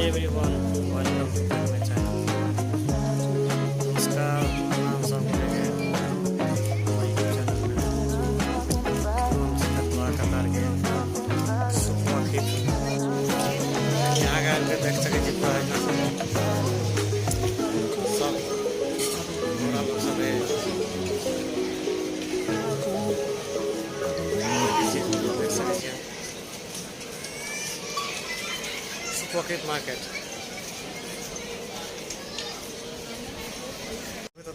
Everyone, welcome to my channel. नमस्कार, प्रणाम सबके हमर यूट्यूब चैनल में। हम छी कटवा कतारके सुखमखी। यहाँ आबि कऽ देख सकै छी, पूरा एहिना सब घोड़ा लोग सब है। देख सकै छियै सुपौकित मार्केट।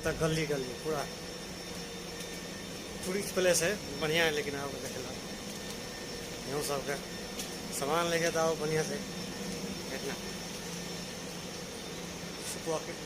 तो गली गली पूरा टूरिस्ट प्लेस है, बढ़िया है। लेकिन आओ देखे ला, यहाँ सबके सामान लेके तो आओ बढ़िया से। इतना सुपौकित।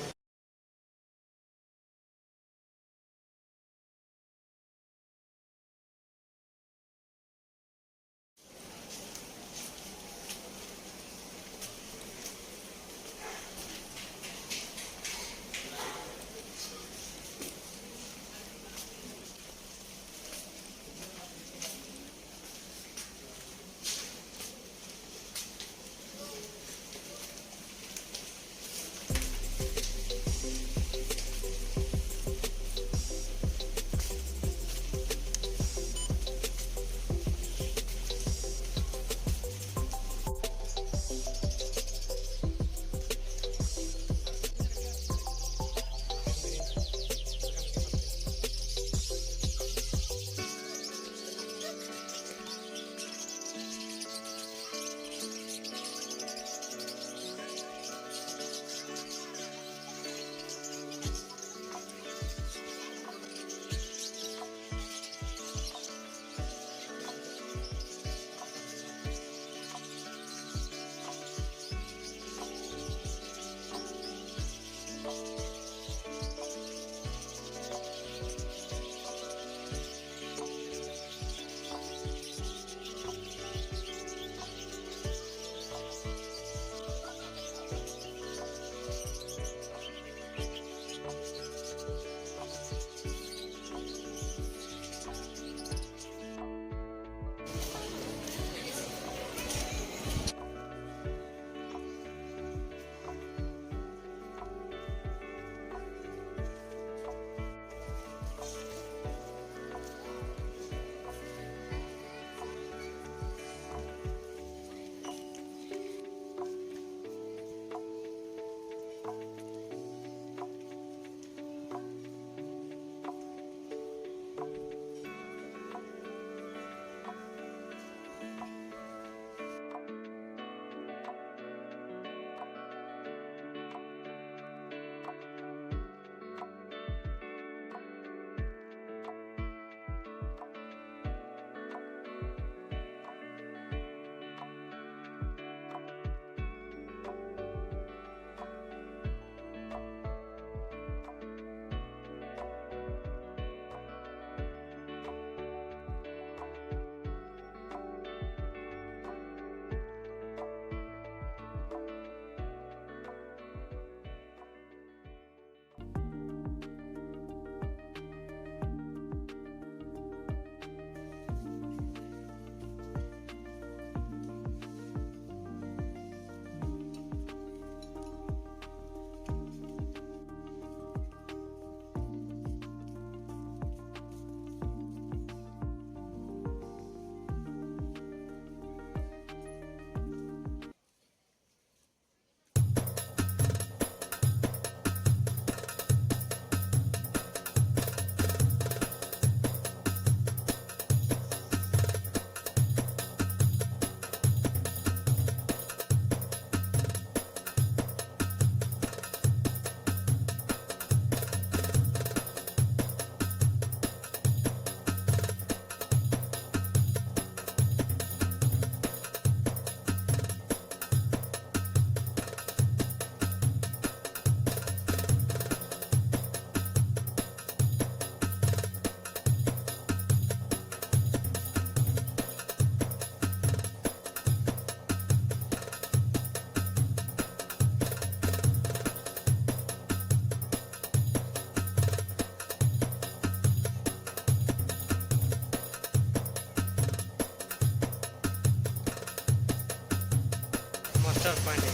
मास्टर पांडे।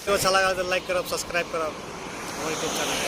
वीडियो अच्छा लागल तऽ लाइक करब, सब्सक्राइब करब हमर यूट्यूब चैनल।